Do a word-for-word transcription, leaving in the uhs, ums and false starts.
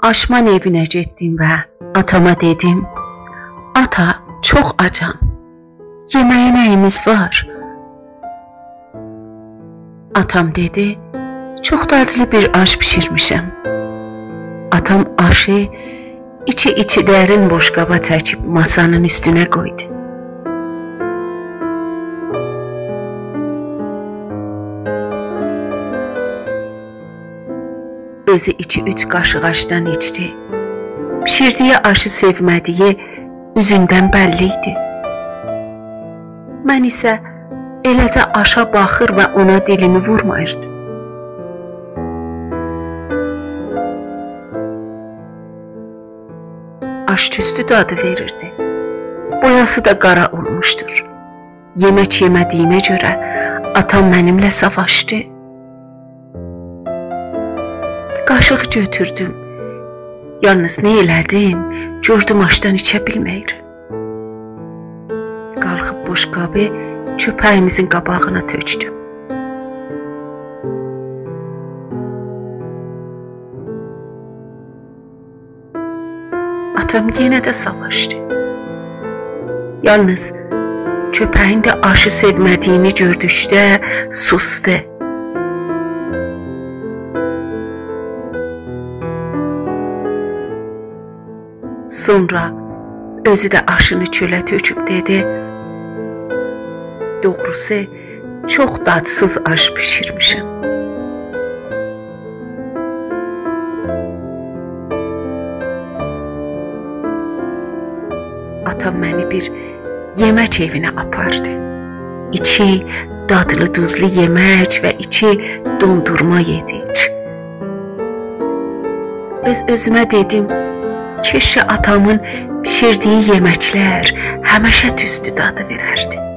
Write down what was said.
آشمان ائوینه گئتدیم و آتاما دئدیم: «آتا، چوخ آجام. یئمه‌یه نه‌ییمیز وار؟» آتام دئدی: «چوخ دادلی بیر آش بیشیرمیشم.» آتام آشی ایکی ایچی درین بوشقابا چکیب ماسانین اوستونه قویدو. اؤزو ایکی-اوچ قاشیق آشدان ایچدی. بیشیردیگی آشی سئومه‌دیگی اوزوندن بللی ایدی. من ایسه ائله‌جه آشا باخیر و اونا دیلیمی وورماییردیم. آش توستو دادی وئریردی. بویاسی دا قارا اولموشدور. یئمک یئمه‌دیگیمه گؤره آتام منیمله ساواشدی. قاشیغی گؤتوردوم. یالنیز نه ائله‌دیم، گؤردوم آشدان ایچه بیلمه‌ییر. قالخیب بوشقابی کؤپه‌ییمیزین قاباغینا تؤکدوم. آتام یئنه ده ساواشدی. یالنیز کؤپه‌یین ده آشی سئومه‌دیگینی گؤردوکده سوسدو. سونرا اؤزو ده آشینی چؤله تؤکوب دئدی: «دوغروسو، چوخ دادسیز آش بیشیرمیشم.» آتام منی بیر یئمک ائوینه آپاردی. ایکی دادلی دوزلو یئمک و ایکی دوندورما یئدیک. اؤز-اؤزومه دئدیم: «کئشکه آتامین بیشیردیگی یئمکلر همیشه توستو دادی وئرردی.»